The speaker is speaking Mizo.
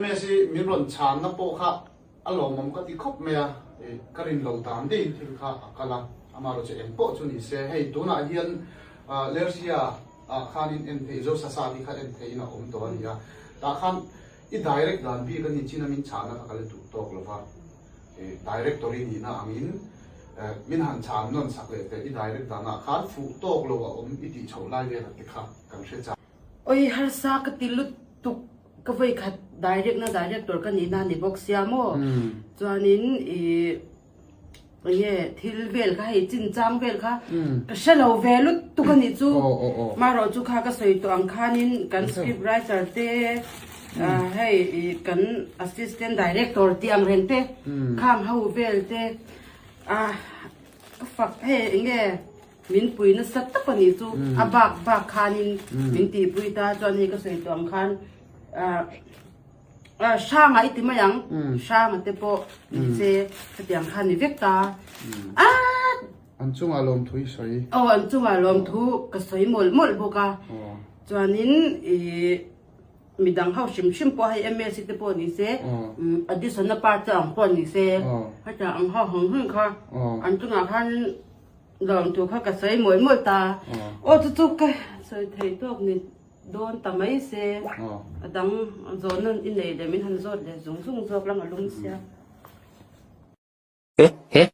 Msi min rawn chhanna pawh kha a lawmawm ka ti khawp mai a, ka rin lo dan deiin thil kha a kal a, amaherawh chu eng pawh chu ni se, hei tunah hian Lersia ah khanin en theih Zosasa tih kha en theihin a awm tawh a ni a, tah khan i direct dan bik a ni chin a min chhanna kha ka la duh tawk lo va, director i nihna angin min han chhan nawn sak leh teh i direct danah khan fuh tawk lo a awm i tih chhoh lai velah te kha kan hre chak. Oi harsa ka ti lutuk Ka vawikhat direct na director ka nihna ni bawk sia maw? Chuanin ih enge thil vel kha hei chinchang vel kha ka hre lo ve lutuk a nih chu. Marawh chu kha ka sawi tawh ang khanin kan script writer te hei ih kan assistant director tih ang reng te khang ho vel te a ka fak hei enge Min pui nasa tak a nih chu a bak bak khanin min tihpui ta chuan hei ka sawi tawh ang khan ah hranga i ti mai ang hranga te pawh ni se hetiang khan ni vek ta a An chungah lawmthu i sawi. Aw an chungah lawmthu ka sawi mawlh mawlh bawk a chuanin ih Midang ho hrim hrim pawh hei MSc te pawh ni se, addition a part te ang pawh ni se, hetiang ang ho hung hung kha an chungah khan lawmthu kha ka sawi mawlh mawlh ta. Aw chu chu ka sawi thei tawk ni dawn ta mai se, a dang zawhna i nei leh min han zawt leh zung zung zawk lang a lum sia. Eh eh.